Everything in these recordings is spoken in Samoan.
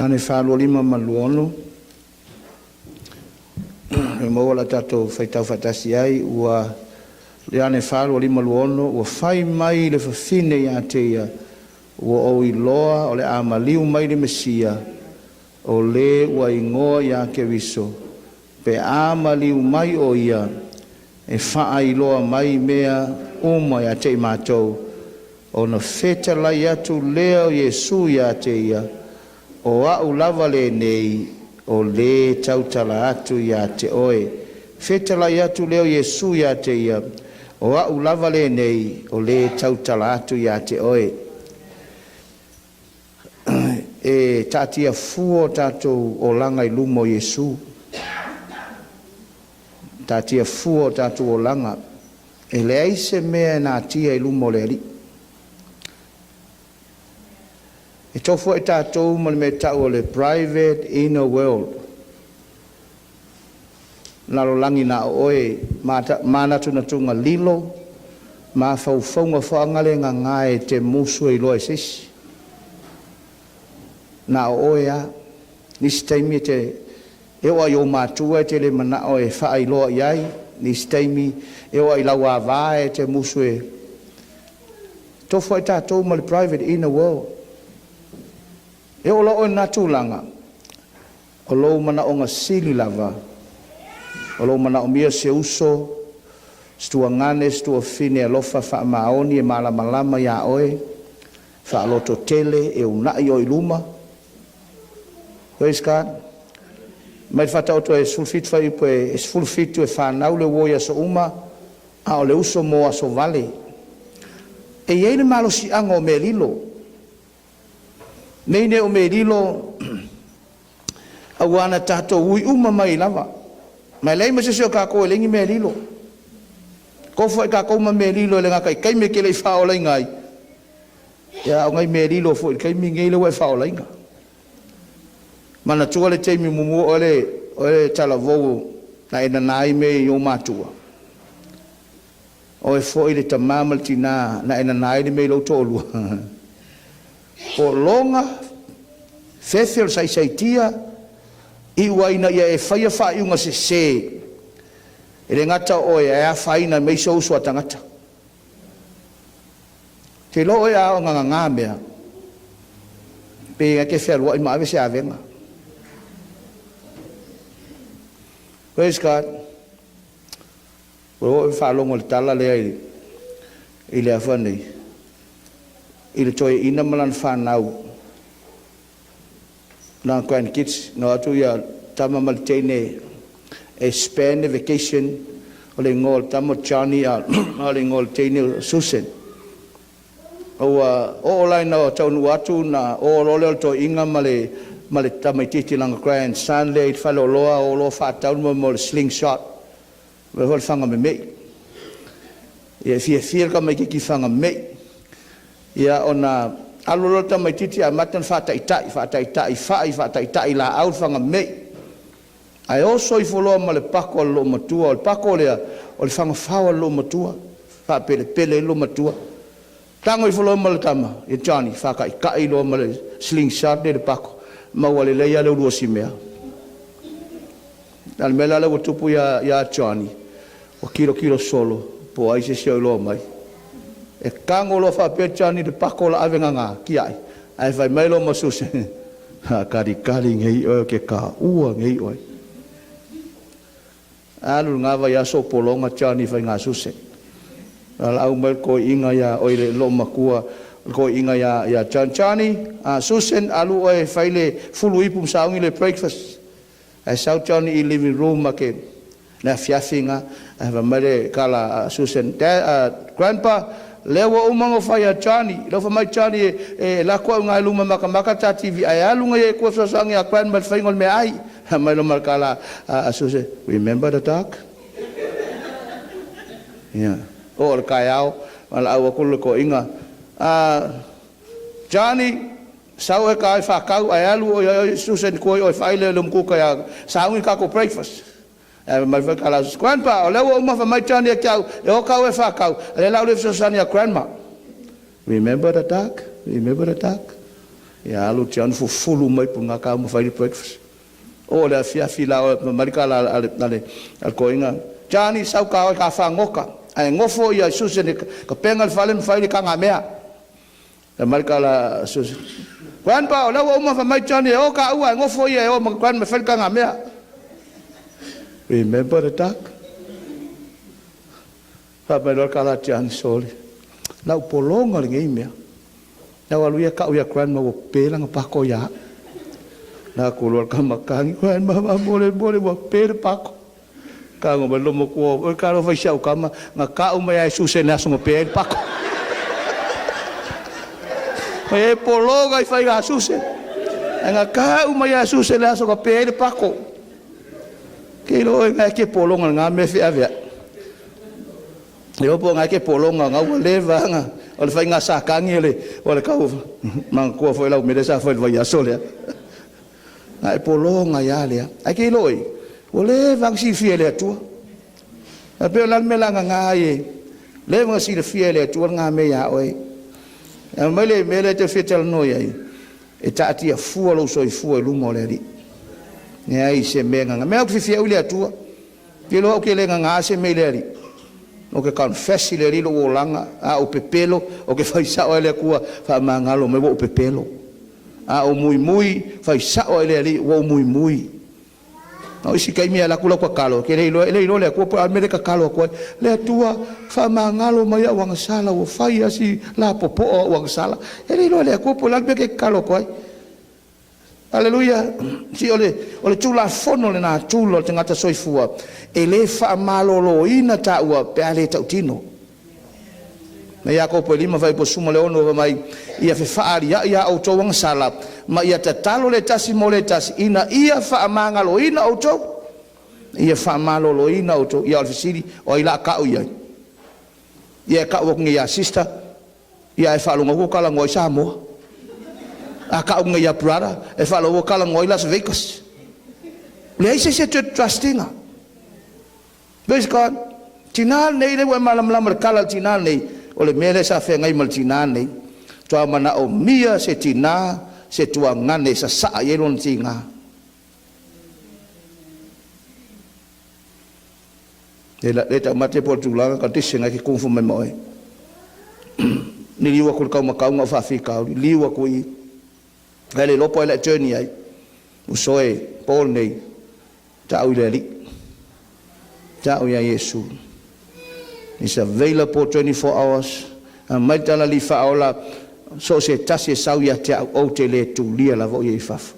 Ioane 4, 25 ma 26, e maua la tatou faitau faatasi ai ua Ioane 4, 25, 26, ua fai mai le fafine ia te ia, “Ua ou iloa o le a maliu mai le Mesia, o Le ua igoa ia Keriso. Pe a maliu mai o Ia, e faailoa mai mea uma ia te i matou.” Ona fetalai atu lea o Iesu ia te ia, “O a'u lava lenei, o le tautala atu ia te oe.” Fetalai atu lea o Iesu ia te ia, “O a'u lava lenei, o le tautala atu ia te oe.” E taatia fua o tatou olaga i luma o Iesu, taatia fua o tatou olaga, e leai se mea e natia i luma o le Alii. E tofu ai tatou ma le mea e tau o le private inner world, lalolagi na o oe, manatunatuga lilo, mafaufauga faale-gaga e te musu e iloa e se isi. Na o oe lava. Nisi taimi e te e oo lava i ou matua e te le manao e faailoa i ai, nisi taimi e oo lava i lau ava e te musu e tofu ai tatou ma le private inner world. E oo loa oe i lena tulaga, o lou manaoga sili lava, o lou manaomia se uso, se tuagane, se tuafafine alofa faamaoni e malamalama ia oe, faalototele e unai oe i luma. Praise God. Mai le Faataoto e 17 fuaiupu e 17, e fanau le uo i aso uma, a o le uso mo aso vale. E i ai le malosiaga o mea lilo. Mea nei o mea lilo, aua na tatou ui uma mai lava, ma e leai ma se isi o tatou e leai ni mea lilo. Tofu ai tatou ma mea lilo e le gata i taimi e te le i faaolaina ai, a o nai mea lilo foi i le taimi lenei lea ua e faaolaina. Manatua le taimi muamua oe le talavou na e nana ai mea i ou matua, oe foi le tama ma le tina na e nana ai le mea i lou toalua. Pologa, fefe o le saisaitia, iu ai ina ia e faia faaiuga sesē, e le gata o oe ae afaina ai ma isi ou uso a tagata. Te iloa oe a oo ina nana mea, pei e te fealuai ma ave se avega. Praise God. Ua ou faalogo i le tala lea i le afa nei, i le toeaina ma lana fanau, lana grandkids, na o atu ia tama ma le teine e spend le vacation. O le igoa o le tama o Johnny, a o le igoa o le teine o Susan. Ua oo la ina taunuu atu, na o loa lea o le toeaina ma le tamaitiiti lana grandson lea i le faleoloa, o loa faatau le mea o le slingshot, mea foi le faga memei. Ia e fiafia le tamaitiiti i faga memei. Ia ona alu loa lea o le tamaitiiti amata ona faataitai, faataitai i fai, faataitai i laau le faga memei. Ae oso ifo loa ma le pako a le loomatua. O le pako lea, o le fagafao a le loomatua, faapelepele ai le loomatua. Tago ifo loa ma le tama ia Johnny, faataitai loa ma le slingshot lea i le pako, maua lelei lava le uluasimea. A o le mea la lea ua tupu ia Johnny, ua tilotilo solo po o ai se isi o iloa mai. E tago loa faapea Johnny i le pako o le a ave gaga tiai, ae fai mai loa ma Susan, “Faatalitali nei oe ou te taua nei oe.” Alu lena vaiaso o pologa Johnny i faiga suse. Valaau mai le toeaina ia oi le loomatua le toeaina ia Johnny, “Johnny, Susan, alu oe e fai le fulu ipu ma sauni le breakfast.” Ae sau Johnny i living room ma ke le afiafi na, ae fai mai le tala a Susan, “Dad, Grandpa, lea ua uma ona fai a Johnny, lea ua fai mai Johnny e lako au i ina i luma e matamata ta TV, ae alu nei e tua e fesoasoani ia Grandma i le faiga o le meaai.” Fai mai loa ma le tala a Susan, “Remember the duck?” Ia, oo i le taeao, valaau atu le toeaina, “Johnny, sau oe e faatau, ae alu oe Susan i tua i o e fai le umukuka e sauni le tatou breakfast.” Ae fai mai foi le tala a “Grandpa, o lea ua uma ona fai mai Johnny ia te au, e o au e faatau, a o lea o le a ou alu e fesoasoani ia Grandma.” “Remember the duck? Remember the duck?” Ia alu John fufulu mai pugaka ma fai le breakfast. Oo le afiafi la oe ma le kala a le a le a le toeaina, Johnny, sau ka oe ka faagoka ae nofo ia Susan e tapena le fale ma fai le tagamea. Fai mai le tala a Susan, "Grandpa, o lea ua uma ona fai mai Johnny e o taua ae nofo ia e o ma Grandma e fai le tagamea." Remember the duck? Fai mai loa le tala a Johnny, "Sole, lau pologa lenei mea. Lau alu ia tau ia Grandma ua pe lana pako ia au." Na aku loa le tama tagi, "Grandma, faamolemole, ua pe le pako." Tago mai le loomatua, "Oi talofa i si au tama, na tau mai lava e Susan i le aso na pe ai le pako. E pologa i faiga a Susan. Ae na tau mai lava e Susan le aso na pe ai le pako." Ke iloa oe na e te pologa i lena mea feaveai. Iloa po o na e te pologa na ua leva ana o le faiga Satani o le tau manatua foi lau mele sa fai i le vaiaso lea. Na e pologa ai lava lea. Ae te iloa oe, ua leva ona silafia e le Atua. E pei o le a le mea la gagā ai e leva ona silafia e le Atua lena mea ia oe. E aumai le mea lea e te fia talanoa i ai, e taatia fua lou soifua i luma o le Alii. Leai se mea gaga. Mea ou te fiafia ai au i le Atua. Te iloa ou te le gagā se mea i le Alii. Ou te confess i le Alii lou olaga, a ou pepelo, ou te fai sao ai le Atua, faamagalo mai ua ou pepelo. A ou muimui, fai sao ai le Alii ua ou muimui. O isi taimi e alu atu lau tatalo, e le iloa e le iloa le Atua po o le a le mea lea e tatalo atu ai. Le Atua, faamagalo mai au agasala ua fai lava si lapopoa o au agasala. E le iloa e le Atua po o le a le mea e te tatalo atu ai. Aleluia. Si o le Tulafono le natura o le tagata soifua, e le faamaloloina taua pe a le tautino. Na Iakopo e 5 fuaiupu 16 fai mai, ia fefaaliai a outou agasala ma ia tatalo le tasi mo le tasi ina ia faamagaloina outou, ia faamaloloina outou. Ia o le fesili, o ai o le a tau i ai? Ia e tau atu nei ia sister, ia ae faalogo atu ua talanoa ai Samoa. A tau nei ia brother, e faalogo ua talanoa ai Las Vegas. Leai se isi e toe trust ina. Praise God. Tina lenei lea ua e malamalama i le tala a le tina lenei, o le mea lea sa feagai ma le tina lenei. Toa manaomia se tina, se tuagane e sasaa i ai lona tiga. Le taumate po o le tulaga condition ai ke kungfu mai ma oe. Liliu atu i le taumatauga o faafitauli, liliu atu i i. Ae le iloa po o ai le a e journey ai. Uso e, po lenei, tau i le Alii. Tau ia Iesu. Is available 24 hours. Aumai le tala alii faaola, so o se tasi e sau ia te au, ou te le tulia lava o ia i fafo.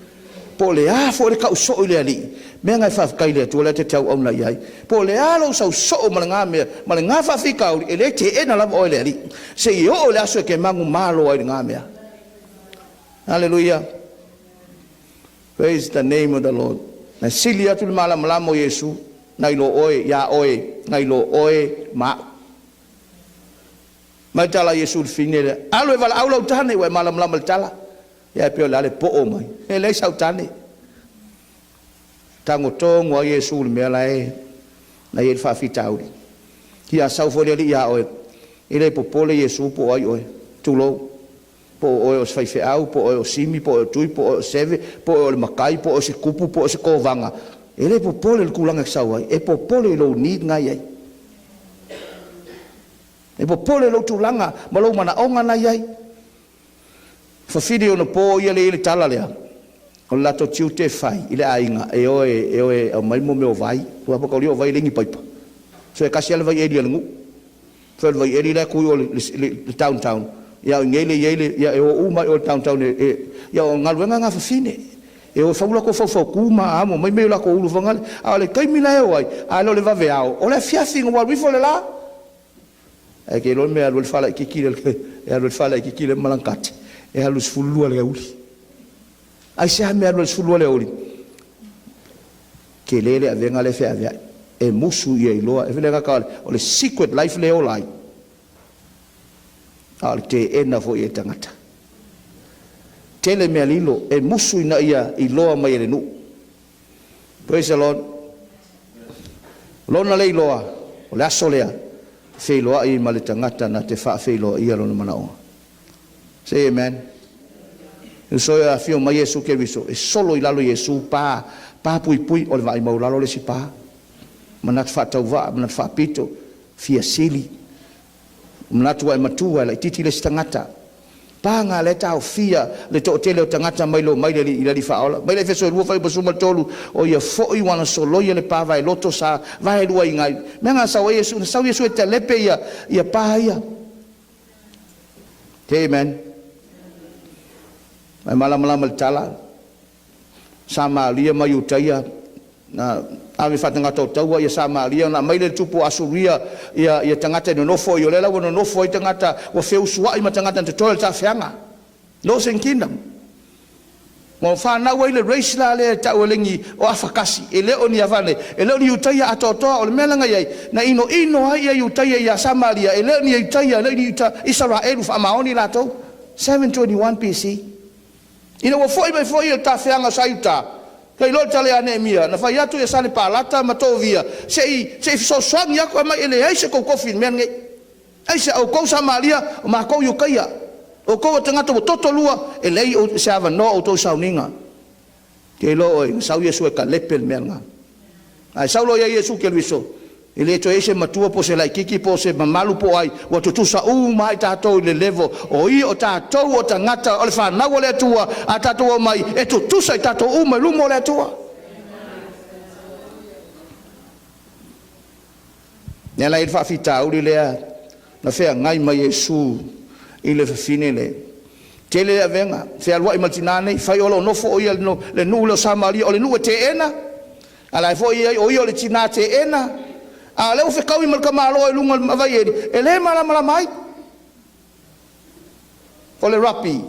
Po o le a foi le tau soo i le Alii, mea na e faafetai i le Atua lea te tauauna i ai. Po o le a lou sau soo ma lena mea, ma lena faafitauli, e le teena lava oe e le Alii. Se i oo i le aso e te manumalo ai i lena mea. Hallelujah. Praise the name of the Lord. Na sili atu le malamalama o Iesu nai lo oe, iā oe, nai lo oe ma au. Mai tala Iesu i le fine lea, alu e valaau lau tane, ua e malamalama i le tala. Ia e pei o le a le poo mai. E leai sau tane. Tago tonu lava Iesu i le mea la e na i ai le faafitauli. Ia sau foi le Alii ia oe, e le popole Iesu po o ai oe. Tulou. Po o oe o se faifeau, po o oe o Simi, po o oe o Tui, po o oe o Seve, po o oe o le matai, po o oe o se tupu, po o oe o se kovaga, e le popole i le tulaga e sau ai, e popole i lou need na i ai. E popole i lou tulaga ma lou manaoga na i ai. Fafili ona po ia lea e i ai le tala lea, o le latou tiute e fai i le aiga, e o e, e o e aumai mo mea o vai. Aua po o taulia o vai e leai ni paipa. So e tasi lava le vaieli a le nuu. Foi o le vaieli la e tu i o i le downtown, ia a o i inei lea e i ai le, ia e o uma lava i o i le downtown e, ia o galuega na a fafine. E o e fau latou faufautu ma amo mai mea i latou ulu foi nale. A o le taimi la e o ai, a le o le vaveao, o le afiafi ina ua alu ifo le la. Ae te iloa le mea e alu ai le falaititi lea, e alu ai le falaititi lea ma lana cut, e alu i le 12 i le aoauli. Aisea mea e alu ai i le 12 i le aoauli? Tele le avega lea e feaveai. E musu ia iloa, e le gata o le secret life lea e ola ai, a o le teena foi e tagata. Tele mea lilo e musu ina ia iloa mai e le nuu. Praise the Lord. Lona le iloa, o le aso lea, e feiloai ai ma le tagata na te faafeiloaia lona manaoga. Say amen. Uso e afio mai Iesu Keriso, e solo i lalo Iesu pa pa puipui o le vaai maualalo le isi pa. Manatu faatauvaa, manatu faapito, fia sili, manatu ua e matua e laitiiti le isi tagata. Paga lea e taofia le toatele o tagata mai le omai i le Alii Faaola. Mai le Efeso 2 fuaiupu 13, o ia foi ua na soloia le pa vaeloto sa vaeluaina ai. Mea na sau ai Iesu, na sau Iesu e talepe ia pa ia. Amen. Mai malamalama le tala, Samaria ma Iutaia na ave faatagata o taua ia Samaria na aumai le tupu o Asuria ia tagata e nonofo ai, o lea la ua nonofo ai tagata ua feusuai ma tagata na totoe o le tafeaga. Northern Kingdom. Ua fanau ai le race la lea e tau e legi o afakasi, e le o ni avane, e le o ni Iutaia atoatoa. O le mea la na iai, na inoino ai ia Iutaia ia Samaria, e le o ni Iutaia, e le o ni Isaraelu faamaoni latou. 721 BC. Ina ua foi mai foi le tafeaga sa Iuta, kai loa le tala ia Neemia, na fai atu ia Sanepalata ma Tovia, se i fesoasoani atu mai e leai se tou tofi i le mea lenei. Aisea? Outou Samaria, o matou Iutaia. Outou o tagata ua totolua, e leai se avanoa o outou sauniga. Te iloa oe, na sau Iesu e talepe le mea lena. Ae sau loa ia Iesu Keriso, e le toe i ai se matua po o se laitiiti po o se mamalu po o ai, ua tutusa uma ai tatou i le level o ia o tatou o tagata o le fanau o le Atua, a tatou omai e tutusa i tatou uma i luma o le Atua. Lea la i le faafitauli lea na feagai ma Iesu i le fafine lea. Tele le avega, fealuai ma le tinā nei, fai o lo o nofo o ia le nuu lea o Samaria, o le nuu e teena, a la e foi i ai o ia o le tinā teena, a o lea ua fetaui ma le tamaloa i luga o le vaieli, e le malamalama ai. O le rapi,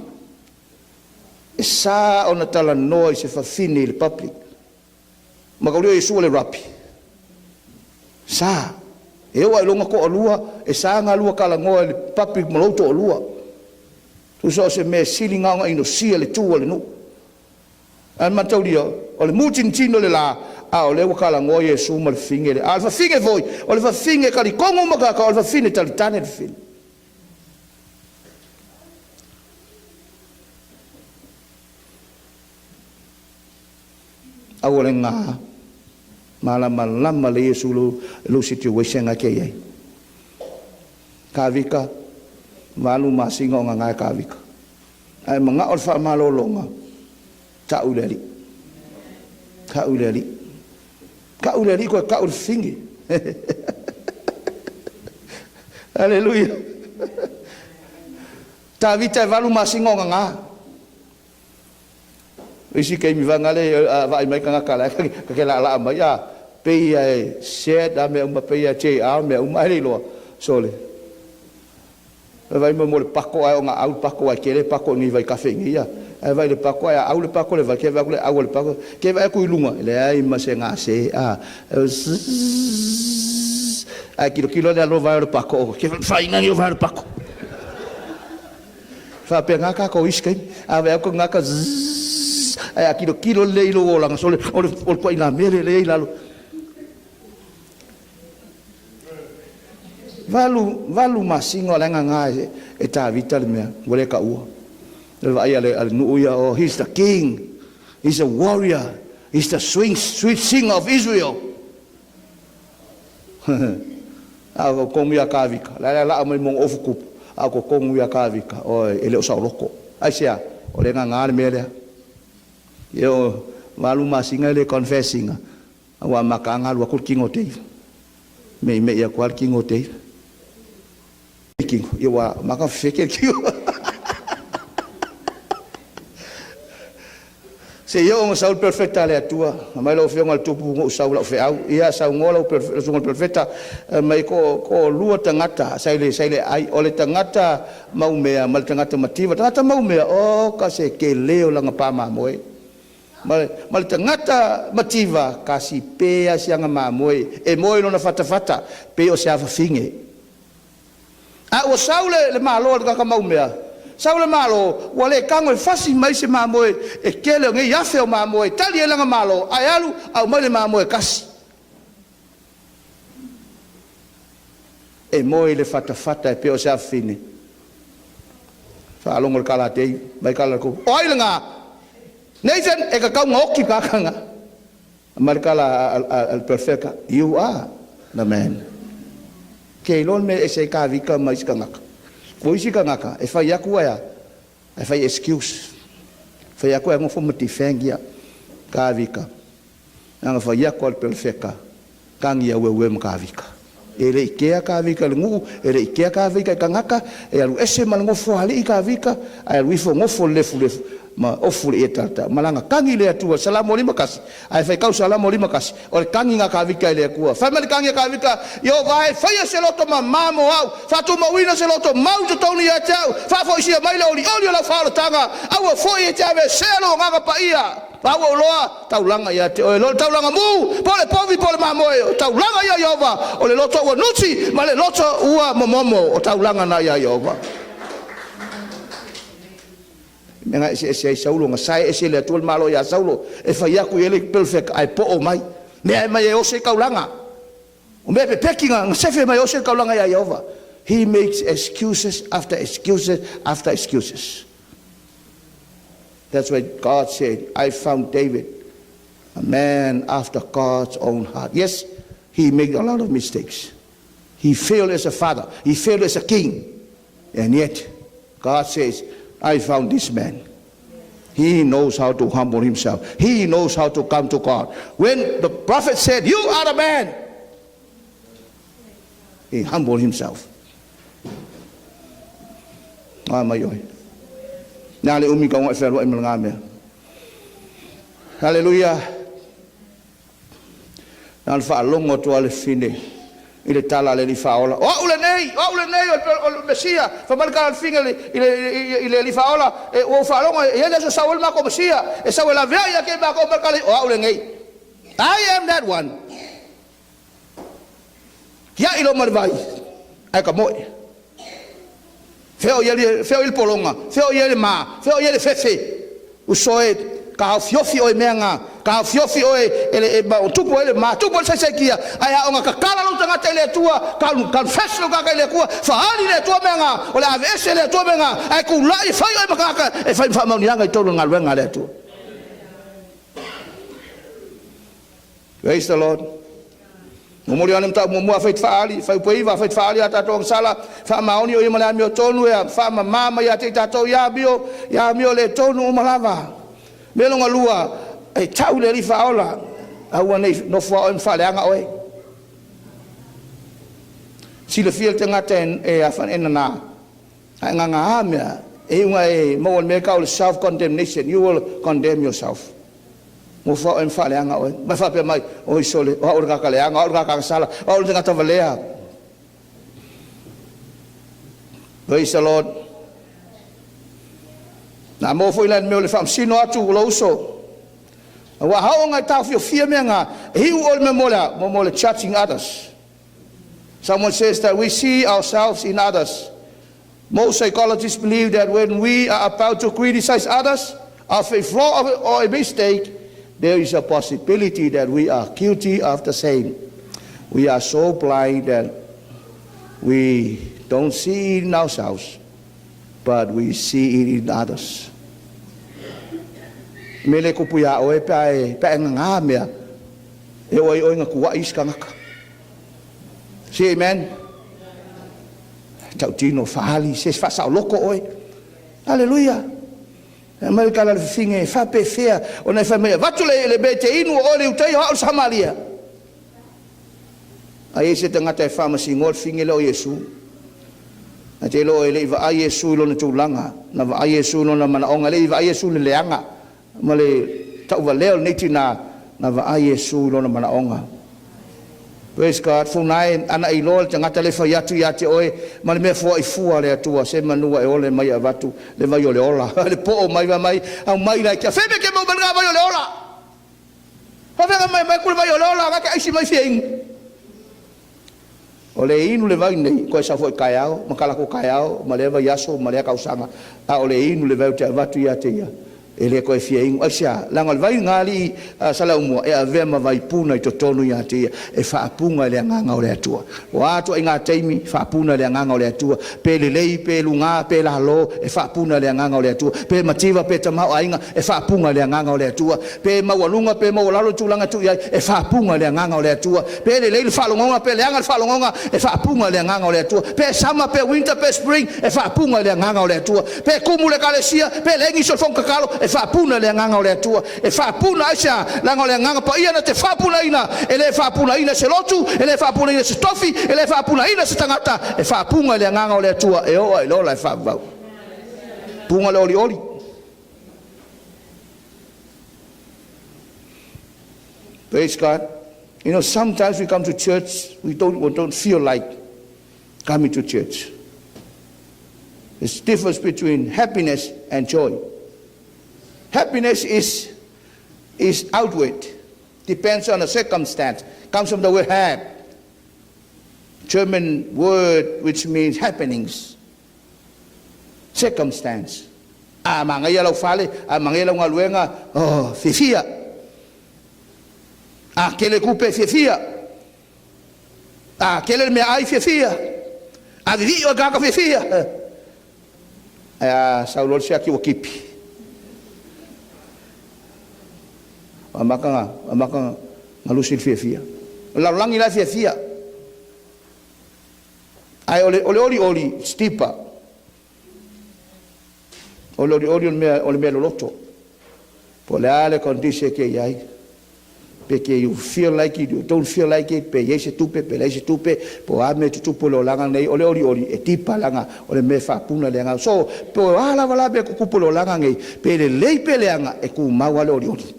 e sa ona talanoa i se fafine i le public. Mataulia Iesu o le rapi, sa. E oo lava i lona toalua, e sa ona lua talanoa i le public ma lou toalua. Tusa o se mea sili na ona inosia le tu a le nuu. Ae mataulia, o le mutinitini o le la, a o lea ua talanoa Iesu ma le fafine lea. A o le fafine foi, o le fafine talitonu ma tagata, o le fafine talitane le fafine. Aua le gā, malamalama le Iesu lou situation na te i ai. Kavika, 8 masina o gagā e Kavika. Ae manao le faamalologa, tau i le Alii. Tau i le Alii. Tau i le Alii koe tau i le fafine. Aleluia. Tavita e 8 masina o gagā. O isi taimi vaega lea a vaai mai tagata la e te laalaa mai a pei e sad a mea uma pei e JR mea uma ae le iloa sole. Vai mo le pako ae ona au le pako ai tele pako nei vai kafe nei ia. Ae vai le pako ae au le pako le vai ke vai le au le pako ke vai aku i lunga leai ma se gase a ae kilo kilo le alo vai o le pako ke whainga ni o vai o le pako. Faapena tatou isi taimi, a vaai atu tagata zzz ae a tilotilo lelei i lou olaga, sole o le ituaiga mea lea lea i lalo. 8 masina o le agaga e Tavita le mea, ua le taua. Le vaai a le nuu ia, oh, he's the king, he's a warrior, he's the sweet singer of Israel. A o totonu ia Tavita, la e laa mai mo ofu tupu, a o totonu ia Tavita, oi, e le o saoloko. Aisea? O le gaga le mea lea. Ia o 8 masina e le confess ina, ua amata ona alu atu le tino o David. Meimei atu lava le tino o David. Le tino, ia ua amata ona fefete le tino. Seia oo ina sau le perofeta a le Atua, fai mai lau afioga i le tupu na ou sau i lau feau, ia saunoa lau susuga i le perofeta, mai toalua tagata sa i le aai, o le tagata maumea ma le tagata mativa. Tagata maumea, oka se tele o lana pa mamoe. Ma le tagata mativa, kasi pe a siaga mamoe, e moe lona fatafata, pei o se afafine. A ua sau le malo a le tagata maumea, sau le malo, ua le tago e fasi mai se mamoe e tele o nei afe o mamoe, tali ai lana malo, ae alu aumai le mamoe kasi. E moe i le fatafata e pei o se afafine. Faalogo i le kalatei, mai kala le O ai lena? Nathan, e tatau ona oti le tagata lena. Aumai le tala a le perofeta, "You are the man." Ke iloa le mea e ese ai Tavita ma isi tagata. O isi tagata, e fai atu ae a, e fai excuse. Fai atu ae nofo ma defend ia. Tavita, na fai atu a le perofeta, tagi aueue ma Tavita. E le i kea Tavita i le nuu, e le i kea Tavita i tagata, e alu ese ma le nofo alii Tavita, ae alu ifo nofo le lefulefu ma ofu le ie tata. Ma lana tagi le Atua, Salamo 51, ae faitau Salamo 51, o le tagi na Tavita i le Atua. Fai mai le tagi a Tavita, Ieova e faia se loto mamā mo au, faatumauina se loto mau i totonu ia te au, faafoisia mai le olioli o lau faaolataga, aua foi e te aveesea lou Agaga Paia. A ua ou iloa, taulaga ia te oe, lo le taulaga mu, po o le povi po o le mamoe, o taulaga ia Ieova, o le loto ua nuti ma le loto ua momomo, o taulaga na ia Ieova. Mea na eseese ai Saulo, na sae ese le Atua le malo ia Saulo, e fai atu i ai le perofeta, ae poo mai. Mea e mai e ose taulaga. O mea pepeki na sefe mai e ose le taulaga ia Ieova. He makes excuses after excuses after excuses. That's why God said, "I found David, a man after God's own heart." Yes, he made a lot of mistakes. He failed as a father. He failed as a king. And yet, God says, "I found this man. He knows how to humble himself. He knows how to come to God." When the prophet said, "You are the man," he humbled himself. A mai oi. Nā le umi ka ngoi whenua i ngā mea. Hallelujah. Na le faalogo atu a le fine i le tala a le Alii Faaola. O au lenei, o au lenei o le Mesia. Fai mai le tala a le fine i le Alii Faaola, e ua ou faalogo e i ai le aso sau ai le matou Mesia, e sau e laveai ia te i matou ma le tala, o au lenei. I am that one. Tiai lo ma le vai, ae ka moe. Fea o i ai le pologa, fea o i ai le ma, fea o i ai le fefe. Uso e, ka ofiofi oe mea nga, ka ofiofi oe e le e ma o tupu ai le ma, tupu ai le saisaitia, ae a ona tatala lou tagata i le Atua, confess lou tagata i le Atua, faali le Atua mea nga, o le aveese le Atua mea nga, ae tulai e fai oe ma tagata e fai ma faamaoniaga i totonu o le galuega a le Atua. Praise the Lord. Momoli ane mataupu muamua afai te faaali, fuaiupu e 9, afai te faaali a tatou agasala, faamaoni o ia ma le amiotonu e faamama mai ia te i tatou ia amio le tonu uma lava. Mea longa lua, e tau le Alii Faaola, aua nei nofo a oe ma faaleaga oe. Silafia le tagata e afan e nana, ae nganga a mea, e iuga e maua le mea e tau le self-condemnation, you will condemn yourself. Nofo a oe ma faaleaga oe. Mai faapea mai, oi sole, o au le tagata leaga, o au le tagata agasala, o au le tagata valea. Praise the Lord. Na mo foi la le mea o le faamasino atu o lou uso. Ua haonga e taofiofia mea nga, e hiu o le mea mo le a, mo le judging others. Someone says that we see ourselves in others. Most psychologists believe that when we are about to criticize others of a flaw or a mistake, there is a possibility that we are guilty of the same. We are so blind that we don't see it in ourselves, but we see it in others. Me le kupu ia oe pe ai ngā mea, e oi oi ngā kua isi kangaka. Say amen. Tautino faali, se whasaoloko oe. Hallelujah. E mai kala le fafine, faapefea, ona e fai mai, avatu le mea e te inu o oe le Iutaia, o au le Samaria. Ai e se tagata e faamasinoa le fafine lea o Iesu. Ae te iloa e le i vaai Iesu i lona tulaga, na vaai Iesu i lona manaoga, e le i vaai Iesu i le leaga ma le tauvalea o lenei tinā, na vaai Iesu i lona manaoga. Praise God. Funa e ana i loa le tagata le fai atu ia te oe ma le mea fua i fua le Atua se manua e ole mai avatu le vai o le ola. Le po mai va mai au mai lai kia feme ke mo mai vai o le ola. Fa mai mai ku le vai o le ola ga ke aisi mai fia inu. O le inu le vai nei koe sa foi kaeao, ma kala ko kaeao, ma le vai aso, ma le kausanga. A o le inu le vai o te avatu ia te ia. E le toe fia inu. Aisea? Leaga o le vai lena a alii Saleaaumua e avea ma vaipuna i totonu ia te ia, e faapuna i le Agaga o le Atua. O a ituaiga taimi, faapuna i le Agaga o le Atua. Pe lelei pe luga pe lalo, e faapuna i le Agaga o le Atua. Pe mativa pe tamaoaiga, e faapuna i le Agaga o le Atua. Pe maualuga pe maualalo le tulaga e tuu i ai, e faapuna i le Agaga o le Atua. Pe lelei le faalogoga pe leaga le faalogoga, e faapuna i le Agaga o le Atua. Pe summer pe winter pe spring, e faapuna i le Agaga o le Atua. Pe tumu le Ekalesia pe leai nisi o le fono tatalo, e faapuna i le Agaga o le Atua. E faapuna, aisea? Leaga o le Agaga Paia na te faapunaina, e le faapunaina e se lotu, e le faapunaina e se tofi, e le faapunaina e se tagata, e faapuna i le Agaga o le Atua e oo lava i le ola e faavavau. Puna le olioli. Praise God. Sometimes we come to church, we don't feel like coming to church. There's difference between happiness and joy. Happiness is outward, depends on the circumstance, comes from the word "hap," German word which means happenings, circumstance. A magaia lau fale, a magaia lau galuega, oh, fiafia. A tele tupe, fiafia. A tele le meaai, fiafia. A vivii oe tagata, fiafia. Ae a sau loa le siaki ua tipi. Amata na lusi le fiafia. O le lalolagi la e fiafia. Ae o le olioli, stipa. O le olioli o le mea loloto. Po o le a le condition ke i ai. Pe ke you feel like it, you don't feel like it, pe iai se tupe, pe leai se tupe, po o a mea tutupu i le olaga nei, o le olioli e tipa leaga o le mea e faapuna le agaga. So, po o a lava la mea tutupu i le olaga nei, pe lelei pe leaga, e tumau lava le olioli.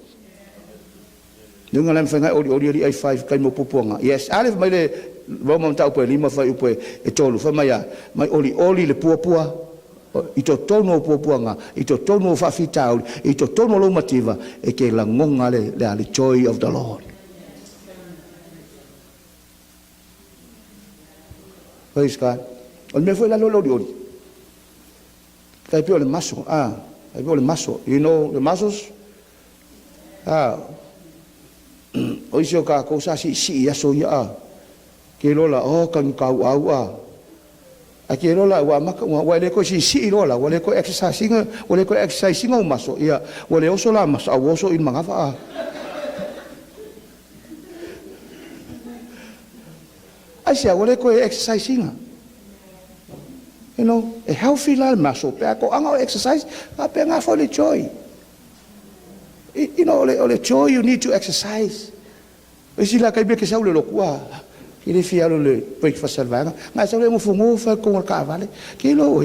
Luga la mawhai ngai oli oli ali ai fai kai mo pupuanga. Yes, ale mai le Roma mataupu e 5 fuaiupu e 3. Fai mai a, mai olioli le puapua i totonu o puapuaga, i totonu o faafitauli, i totonu o lou mativa, e ke lagoga le joy of the Lord. Praise God. O le mea foi lalo o le olioli. Tai pei o le maso, ah, tai pei o le maso. You know the muscles? Ah, o isi o kākou sa siisii aso ia a. Ke lola, oh, kanu kau au a. A ke lola, ua maka, ua le koe siisii lola, ua le koe exercise inga, ua le koe exercise inga o maso, ia, ua le oso la maso, a ua oso i mangafa a. Ai se ua le koe exercise inga. E healthy la le maso, pe a ko anga o exercise, a pe ngā foi le joy. O le joy you need to exercise. O isi la kai me ke sau le loku a. Ke le fia alu le breakfast al vaega. Ngai sau le ngofu ngofa ko ngal kaavale. Ke lo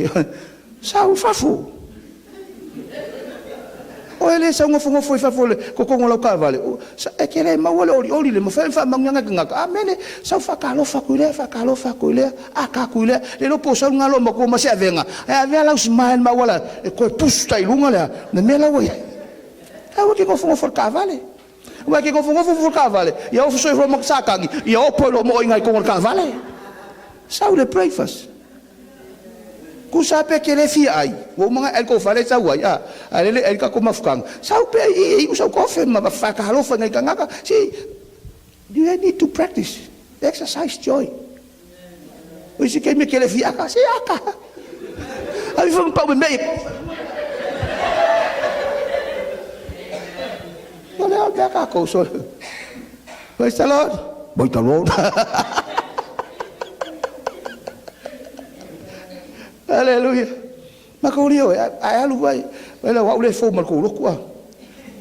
sau fafo. O ele sau ngofo ngofo i fafo le kokongo lau kaavale. E ke le maua le olioli le mawhai wha mangianga ki ngaka. A mele sau whakalofa kui lea, whakalofa kui lea, a ka kui lea. Le lopo sau ngalo ma ko ma se avenga. E avea lau smile ma wala e koe pusu tai lunga lea. Me mea lau ia. Aua ke ngofo ngofo le kaavale. Ua ke ngofo ngofo le kaavale. Ia ofo soi ma sakangi. Ia opo lo mo ingai kongo le kaavale. Sau le breakfast. Kusa pe ke le fia ai. Ua umanga ai ko fale sau ai. A, a lele ai ka ko mafukanga. Sau pe i i sau kofe ma whakalofa ngai kangaka. See, you need to practice. Exercise joy. O isi ke me ke le fia aka, se aka. Ai fa pa me me. O le ao ka ko so. Praise the Lord. Praise the Lord. Hallelujah. Ma ko lio ai alu vai. Vai la wa ule fo ma ko loku a.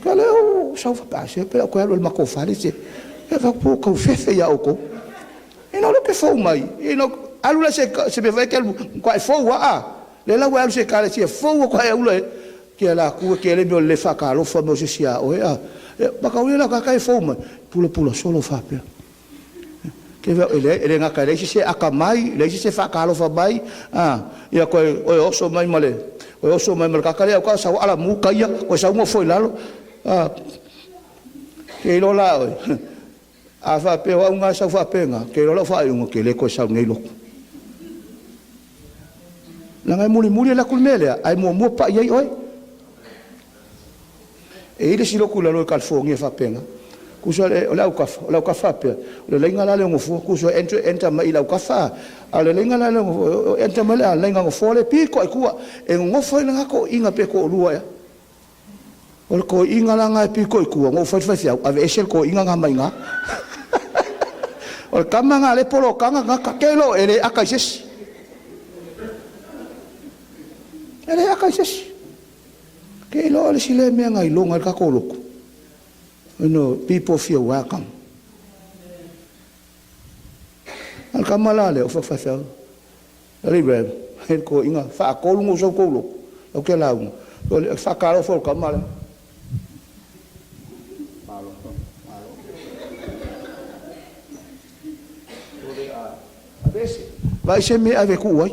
Ka le o sau fa pa se pe ko alu ma ko fale se. E fa po ko fefe ia o ko. E no le ke fo mai. E no alu la se se me vai ke ko ai fo wa a. Le la wa alu se kale se fo ko ai ule ke la ku ke le mi o le fa ka lo fa mo se sia o e a. E ma ka ule la ka ka e fo mai. Pula pula solo fa pe. Ke e le ngaka le isi se aka mai, le isi se whakalofa mai, ah, ia koe oe oso mai ma le, oe oso mai ma le kaka lea, o ka sau ala mu kaia, koe sau ngofo i lalo, ah, ke ilo la oe, a whapea wa unga sau whapenga, ke ilo lau whaeunga, ke le koe sau nei loku. Nanga e muli muli e la kul mea lea, ai mua mua pa iai oe. E i ai le isi lotu i lalo i Kalifonia e faapena. Tusa o le autafa, o le autafa faapea, o le laina la lea o nofoa, tusa e enter mai i le autafa, a o le laina la lea o nofoa, e enter mai le laina nofoa lea pito lava i tua, e nonofo ai lana toeaina pe toalua ea. O le toeaina la lena e pito i tua, na ou fai i le faifeau, aveese le toeaina lena mai i ina. O le tama lena o lea e poloka gata, keloa e le ata i se isi. E le ata i se isi. Keiloa le isi lea mea na iloga ai le tatou lotu. People feel welcome. A o le tama la lea, ou fai atu i le faifeau, alii Rev, le toeaina, faatolu ona ou sau i le tou lotu, ou te lauga, o le faatalofa o le tama lea. Vaai se mea e ave e tuu ai.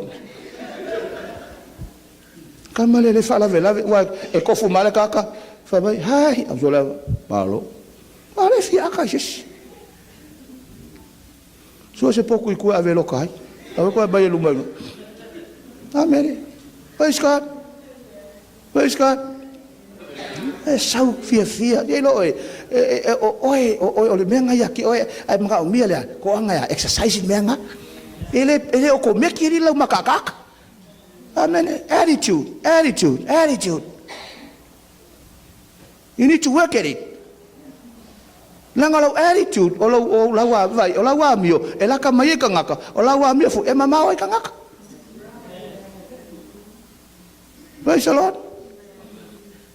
Tama lea e le faalavelave, aua e tofu mai lava le tagata, fai mai, "Hi," ae uso la, "Malo." A o le fia ata i se isi. Sue se potu i tua e ave e loka ai. Aua le toe aumaia i luma i i. Amene. Praise God. Praise God. E sau fiafia. E iloa oe, o oe, o oe, o le mea lena ia te oe, ae manaomia le a? Toaga e a? Exercise le mea lena. E le okomeki alii lau mataataata. Amene. Attitude, attitude, attitude. You need to work at it. Leaga lau attitude, o lau, o lau, vai, o lau amio, e laka mai ai tagata, o lau amio foi, e mamao ai tagata. Praise the Lord.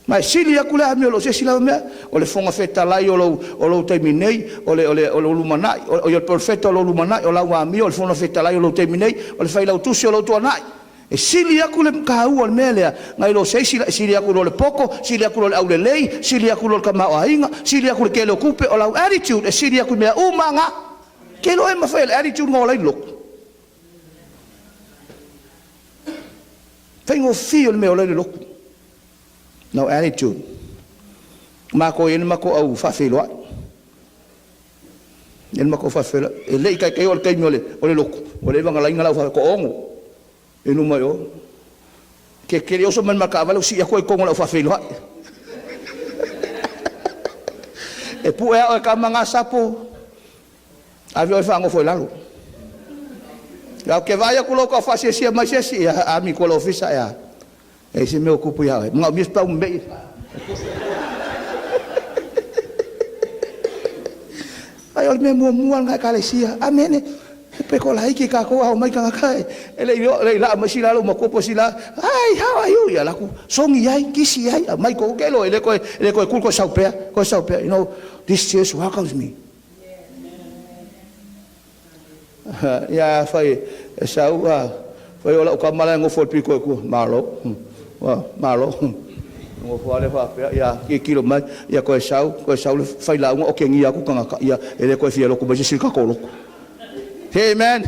Ma e sili atu le amio o se isi lava mea, o le Fofoga Fetalai o lou taimi nei, o le lumanai, o le profeta o lou lumanai, o lau amio, o le Fofoga Fetalai o lou taimi nei, o le failautusi o lou tuanai. E sili atu le taua o le mea lea, nai lo se isi, e sili atu i lo le poto, sili atu i lo le aulelei, sili atu i lo le tamaoaiga, sili atu i le tele o tupe, o lau attitude e sili atu i mea uma na. Ke loa e mawhai le attitude ngā lai lotu. Faigofie o le mea o lai le lotu. No attitude. Mākou e le mako au whaawhiloai. E le mako whaawhiloai. E lei kai kai o le taimi o le lotu. O le wanga lainga lau whaawhi ko ongo. E numa i o. Ke kere oso mai makaawale o si ako e kongo lau whaawhiloai. E pu e ao e ka manga sapo. Ave o e whaangofo i lalo. Ia ke vai aku lau ka whaasiasia mai se esi. Ia ami ko le ofisa ia. E se mea o kupu ia oe. Mga o mies pau mei. Ai o le mea muamua lena ekalesia. Amene. E pe ko laiki kākou a o mai tagata e le i laa mai sila lou matua po sila. Hi, how are you? Ia laku songi ai, kisi ai, a mai ko ke lo e le koe kul koe sau pea, koe sau pea. You know, this church welcomes me. Ia fai e sau a fai o lau kama la e nofo i le pito i tua. Malo. Malo. Nofo ale faapea, ia tilotilo mai, ia koe sau le failauga o kegia atu tagata, ia e le koe fia lotu mai se isi i le tatou lotu. Amen.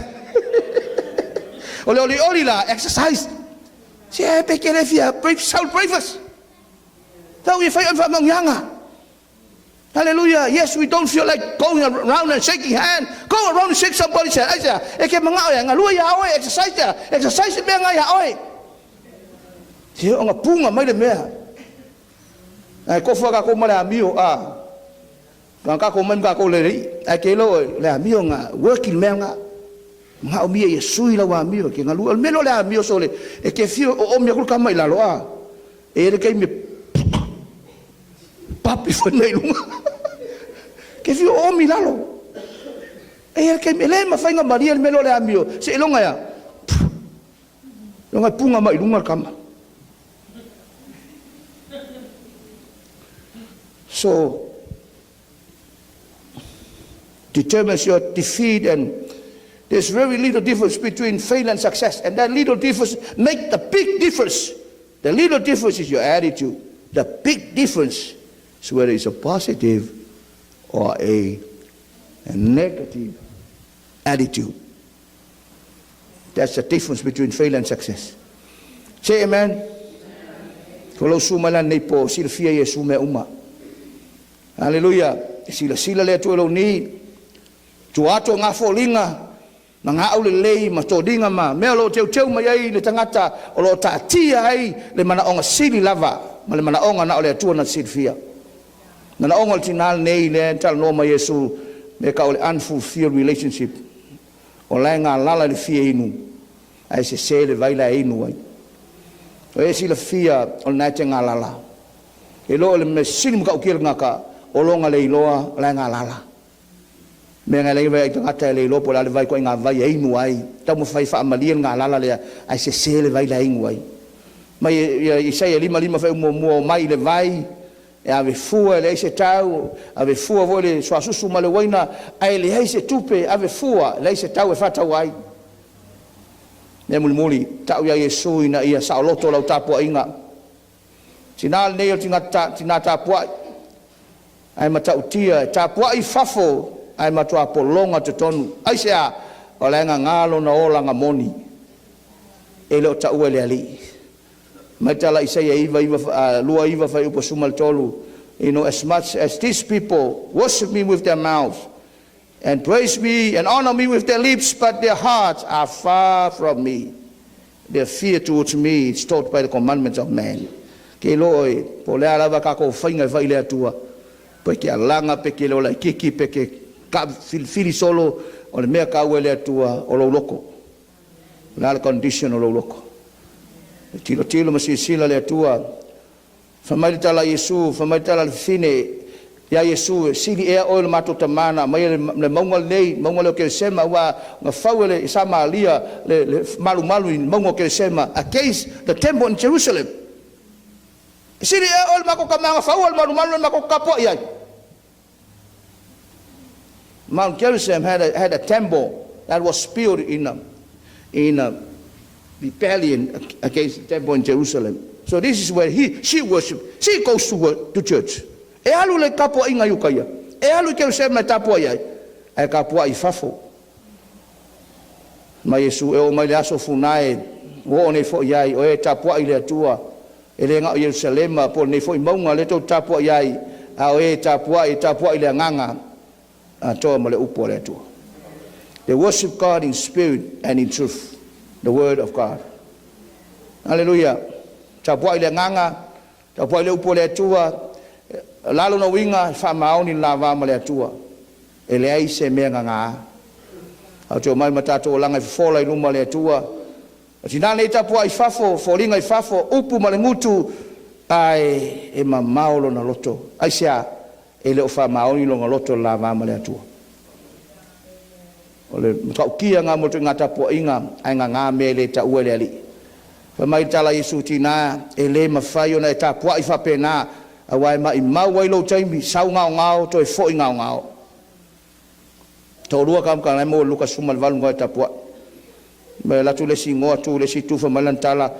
O le olioli la, exercise. Se e pe ke le fia brief, sau breakfast. Tau i fai o whaamaungianga. Hallelujah. Yes, we don't feel like going around and shaking hand. Go around and shake somebody's hand. Ai sea, e ke mangao ia, ngalua ia oe, exercise ia, exercise mea ngai ia oe. Te o nga punga mai le mea. Ai kofua ka kou ma le amio, a. Ka ka kou mai ka kou le rei. Ai ke lo le amio nga working mea nga. Nga o mia ia sui lau amio ke ngalua. O le mea lo le amio so le, e ke fio o o mea kul ka mai lalo, a. E le kei me papi foi mai lunga. Ke fio o mi lalo. E le kei me le mawhainga maria le mea lo le amio. Se ilonga ia. Longa punga mai lunga kama. So, determines your defeat, and there's very little difference between failure and success, and that little difference make the big difference. The little difference is your attitude. The big difference is whether it's a positive or a negative attitude. That's the difference between failure and success. Say amen. Ko lau su mai la nei po, silafia Iesu mea uma. Hallelujah. Sila sila le Atua lou ni. Tua atu o ngā foliga, ma ngā aulelei, ma todiga ma mea o lo o teuteu mai ai le tagata o lo o taatia ai le manaoga sili lava ma le manaoga na o le Atua na silafia. Manaoga o le tinā lenei lea e talanoa mai Iesu me tau o le unfulfilled relationship. O la e galala i le fia inu, ae sese le vai la e inu ai. O e silafia o lena e te galala. E iloa o le mea sili matautia le tagata o lona le iloa o la e galala. Mea na leai vai tagata e le iloa po o le a le vai ituaiga vai e inu ai. Taumafai e faamalie le galala lea ae sese le vai la e inu ai. Mai ia Isaia 55 fuaiupu 1, “Omai i le vai e ave fua e leai se tau, ave fua foi le suasusu ma le uaina ae leai se tupe, ave fua e leai se tau e faatau ai.” Mea mulimuli, tau ia Iesu ina ia saoloto lau tapuaiga. Tina lenei o le tina tapuai, ae matautia e tapuai i fafo ae matua pologa totonu. Aisea? O la e gaga lona olaga moni e le o taua e le Alii. Mai tala Isaia 29 fuaiupu 13, “As much as these people worship me with their mouth and praise me and honor me with their lips, but their hearts are far from me. Their fear towards me is taught by the commandments of men.” Ke iloa oe, po o le a lava tatou faiga e fai i le Atua, pe te alaga, pe te le o laitiiti, pe te filifili solo, o le mea taua i le Atua o lou loto. O le a le condition o lou loto? E tilotilo ma silasila le Atua. Fai mai le tala a Iesu, fai mai le tala a le fafine ia Iesu, “E sili ea oe i lo matou tamā na aumaia le mauga lenei, mauga lea o Keresema?” Aua na fau e le Samaria le malumalu i le mauga o Keresema against the temple in Jerusalem. “E sili ea oe i le matou tamā na faua le malumalu lea matou te tapuai ai?” Mount Gerizim had a temple that was built in a rebellion against the temple in Jerusalem. So this is where she worship. She goes to church. E alu le tapuaiga i uta ia. E alu i Jerusalem e tapuai ai. Ae tapuai i fafo. Ma Iesu e oo mai le aso Fonae ua oo nei foi i ai, o e tapuai i le Atua, e le na o Ierusalema po o lenei foi mauga lea tou te tapuai ai, a o e tapuai e tapuai i le agaga atoa ma le upu a le Atua. They worship God in spirit and in truth, the word of God. Hallelujah. Tapuai le agaga, tapuai le upu a le Atua, lalo na uiga e faamaoni le lavā ma le Atua. E leai se mea gagā. Ae te omai ma tatou olaga e fofola i luma o le Atua. O tina nei tapuai i fafo, foliga i fafo, upu ma le gutu, ae e mamao lona loto. Aisea? E le o faamaoni lona loto i le lavā ma le Atua. O le matautia lena mo ituaiga tapuaiga ae gagā mea e le taua e le Alii. Fai mai le tala a Iesu, “Tina, e le mafai ona e tapuai faapena, aua e maumau ai lou taimi, sau gaogao, toe foi gaogao.” Toalua tagata na e maua i le Luka 18 na o e tapuai. Ma e alu atu le isi igoa tu i le isi itu fai mai lana tala,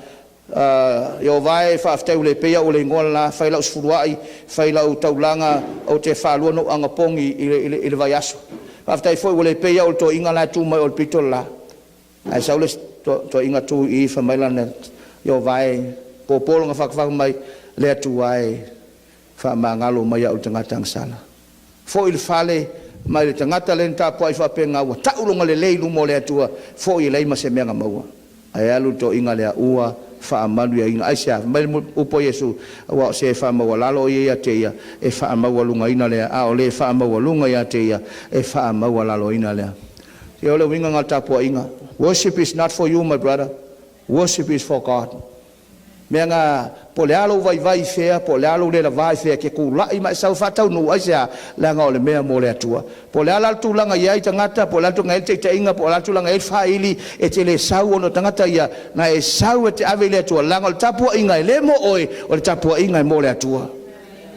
“Ieova e, faafetai ua le pei au o le igoa le la, fai lau sefuluai, fai lau taulaga, ou te faalua ona ou anapogi i le vaiaso. Faafetai foi ua le pei au o le toeaina la e tu mai o i le pito le la.” Ae sau le isi toeaina tu i i fai mai lana, “Ieova e,” popo lona fatafata mai, “Le Atua e, faamagalo mai au i le tagata agasala.” Foi i le fale mai le tagata lea na tapuai faapena ua tau lona lelei i luma o le Atua, foi e leai ma se mea na maua. Ae alu le toeaina lea ua faamanuiaina. Aisea? Fai mai le upu a Iesu, “Aua o se e faamaualalo ia ia te ia, e faamaualugaina lea, a o le faamaualuga ia te ia, e faamaualaloina lea.” Ia o le uiga lena o le tapuaiga. Worship is not for you, my brother. Worship is for God. Mea na po o le a lou vaivai i fea, po o le a lou le lava i fea, e te tulai ma e sau faataunuu. Aisea? Leaga o le mea mo le Atua. Po o le a la le tulaga i ai tagata, po o le a le tulaga i ai le taitaiga, po o le a le tulaga e i ai le faili, e te le sau ona o tagata ia, na e sau e te ave i le Atua, leaga o le tapuaiga e le mo oe, o le tapuaiga e mo le Atua.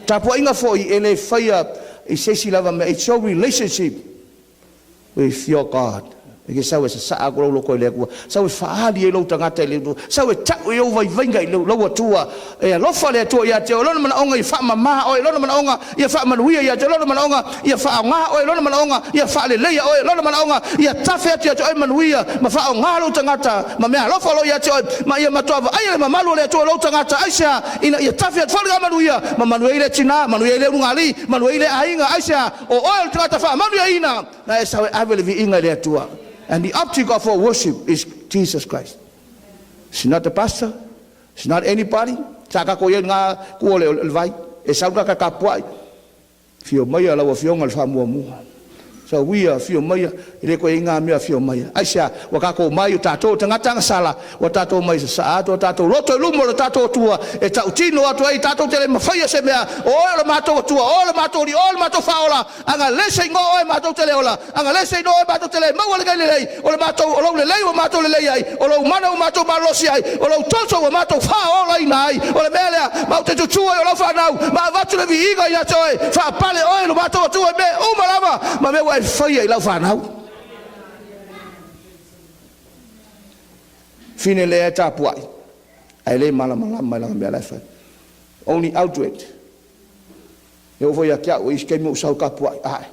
Tapuaiga foi e le faia i se isi lava mea. It's your relationship with your God. E te sau e sasaa atu lou loto i le Atua, sau e faali ai lou tagata i le Atua, sau e tau i ou vaivaiga i lau Atua. E alofa le Atua ia te oe, lona manaoga ia faamama oe, lona manaoga ia faamanuia ia te oe, lona manaoga ia faaaoga oe, lona manaoga ia faaleleia oe, lona manaoga ia tafe atu ia te oe manuia ma faaaoga lou tagata ma mea alofa o lo o ia te oe, ma ia matua vaaia le mamalu o le Atua i lou tagata. Aisea? Ina ia tafe atu foi le manuia, ma manuia ai le tina, manuia ai le ulugalii, manuia ai le aiga. Aisea? O oe o le tagata faamanuiaina na e sau e ave le viiga i le Atua. And the object of our worship is Jesus Christ. It's not the pastor. It's not anybody. Sa tatou i ai i lena itu o le vai. E sau le tagata tapuai. Afio maia lau Afioga i le Faamuamua. Sauia, afio maia, e le toe i ai na mea afio maia. Aisea? Ua tatou omai o tatou o tagata agasala, ua tatou omai e sasaa atu o tatou loto i luma o le tatou Atua e tautino atu ai tatou te le mafaia se mea, o oe o le matou Atua, o oe o le matou Alii, o oe o le matou Faaola, a na le seinoa oe matou te le ola, a na le seinoa oe matou te le maua lenei lelei, o le matou, o lou lelei ua matou lelei ai, o lou mana ua matou malolosi ai, o lou toto ua matou faaolaina ai. O le mea lea, matou te tutu ai o lau fanau, ma avatu le viiga ia te oe, faapale oe lo matou Atua i mea uma lava ma mea ua e faia i lau fanau. Fine lea e tapuai, ae le malamalama i lana mea la e fai. Only Aldred. E oo foi ia te au, e i ai isi taimi ou sau tapuai, ae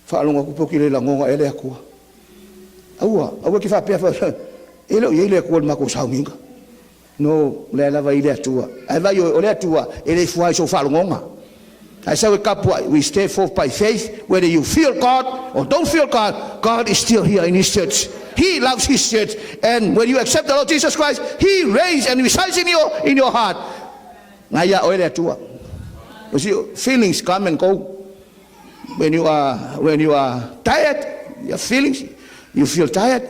faalogo atu pe ou te le lagona ea le Atua. Aua, aua e te faapea, e le o i ai le Atua i le matou sauniga. No, o lea lava e i ai le Atua. Ae vaai o le Atua, e le fua i sou faalogoga. Ae sau e tapuai, we step forth by faith, whether you feel God or don't feel God, God is still here in His church. He loves His church. And when you accept the Lord Jesus Christ, He reigns and resides in your heart. Na ia oe le Atua. You see, feelings come and go. When you are tired, your feelings, you feel tired,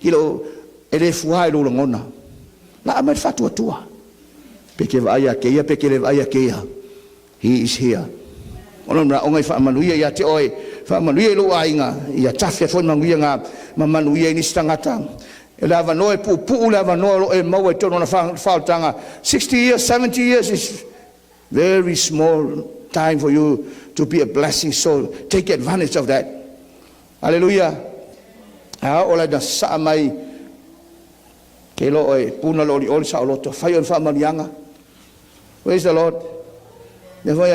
e le fua i lou lagona. La mai le faatuatua. Pe ke vaai a keia, pe ke le vaai a keia. He is here. O lona manaoga i faamanuia ia te oe, faamanuia i lou aiga, ia tafe foi manuia ngā ma manuia i nisi tagata. E le avanoa e puupuu le avanoa o lo o e maua i totonu o na faaolataga. 60 years, 70 years is very small time for you to be a blessing. So take advantage of that. Hallelujah. A o la na saa mai ke lo e puna lo oli oli sa o loto. Fai o le faamanuiaga. Praise the Lord. Mea foi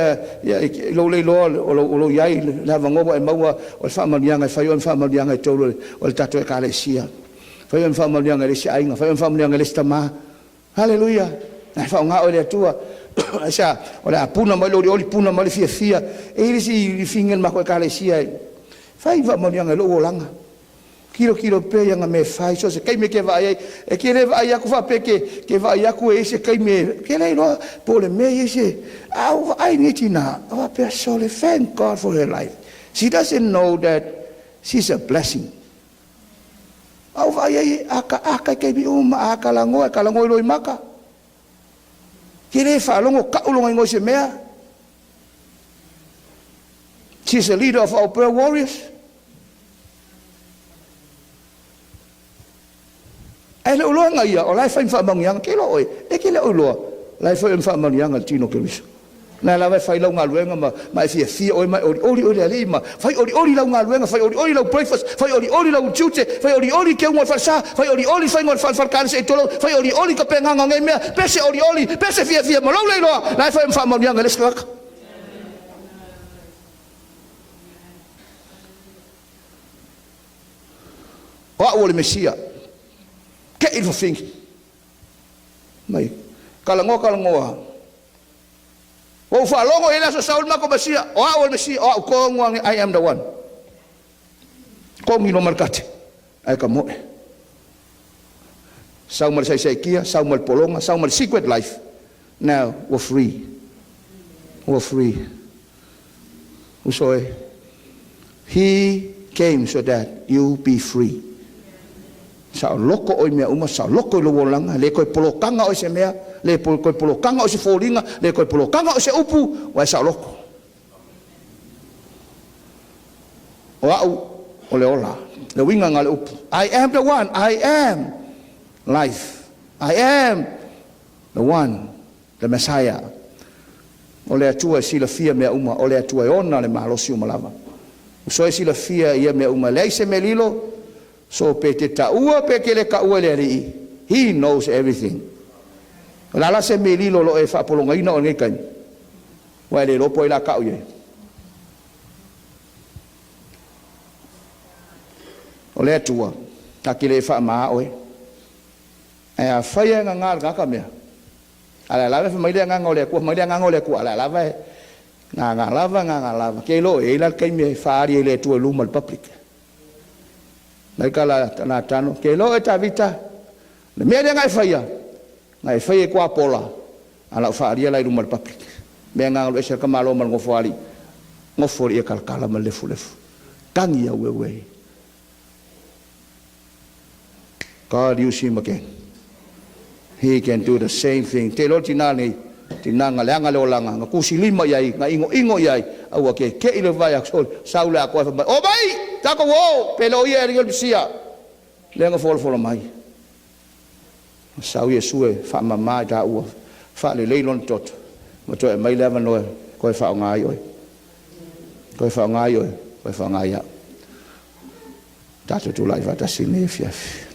ia i lou leiloa o lou iai le avanoa ua e maua o le faamanuiaga e fai o le faamanuiaga i totonu o le tatou Ekalesia. Fai o le faamanuiaga i le isi aiga, fai o le faamanuiaga i le isi tamā. Haleluia. Ae faaaoga oe e le Atua. Aisea? O le a puna mai le olioli, puna mai le fiafia. E i ai le isi fine o le matou Ekalesia e fai faamanuiaga i lou olaga. Tilotilo pea ia na mea e fai, so o se taimi e te vaai ai. E te le vaai atu faapea ke vaai atu e i ai se taimi e, ke le iloa po o le mea i ai se, a ou vaai nei tina, o faapea, sole, thank God for her life. She doesn't know that she's a blessing. A ou vaai ai, a taitaimi uma, a kalagoa, e kalagoa i loi maka. Ke le faalogo kau longa ingoa i se mea. She's a leader of our prayer warriors. Ae le o loa ia, o la e fai ma faamanuiaga, ke lo oe, e ke le o iloa, la e fai ma faamanuiaga le tino Keriso. Na lava e fai lau galuega ma e fiafia oe ma e olioli oe le Alii ma fai olioli lau galuega, fai olioli lau breakfast, fai olioli lau tiute, fai olioli ke uga o le falesa, fai olioli faiga o le falekalesa i tolo, fai olioli ka pegaga o nei mea, pese olioli, pese fiafia ma lou le iloa, la e fai ma faamanuiaga i le isi tagata. O au o le Mesia, ke i le fafine. Mai, kalagoa kalagoa, ua ou faalogo i le aso Saul mako Mesia, o au o le Mesia, o au tonu ane, I am the one. Kogi no ma le kate, ae ka moe. Sau ma le saisaikia, sau ma le pologa, sau ma le secret life. Now, we're free. We're free. Uso e, He came so that you be free. Sa o loko o i mea uma, sa o loko i lou olaga, le koe polokanga o i se mea, le koe polokanga o se foliga, le koe polokanga o se upu, ua e sa o loko. O au o le ola, le uiga nga le upu. I am the one, I am life. I am the one, the Messiah. O le Atua e silafia mea uma, o le Atua e ona le malosi uma lava. Uso e silafia ia mea uma, leai se mea lilo, so pe te taua pe ke le taua i le Alii. He knows everything. O la la se mea lilo lo e faapologaina o lenei taimi. Ua e le iloa po ai la kau i ai. O le Atua, ta te le faamaa oe. Ae a fai e ngā le tagata mea. A le lava e mai le agaga o le Atua, mai le agaga o le Atua, a le lava e ngā lava, ngā lava. Ke iloa e i la le taimi e faali ai le Atua i luma le public. Mai ka la na tano. Ke iloa e Tavita, le mea lea ngai faia, ngai faia e kua pola, a lau faalia la i luma le public. Mea ngā lo ese ka malo ma le ngofo ali. Nofo i le ie talatala ma le lefulefu. Tagi aueue. God use him again. He can do the same thing. Te iloa le tina nei, tina na leaga le olaga, na tusilima i ai, na inoino i ai, a ua keke'i le vaai atu, sau le atoa e fai mai, “O mai, tatou o, pe le o ia e alii o le Mesia, lea na folafola mai.” Na sau Iesu e faamama i taua, faalelei lona toto, ma toe aumai le avanoa e toe faaaoga ai oe, toe faaaoga ai oe, toe faaaoga ai au. Tatou tulai faatasi i lenei afiafi.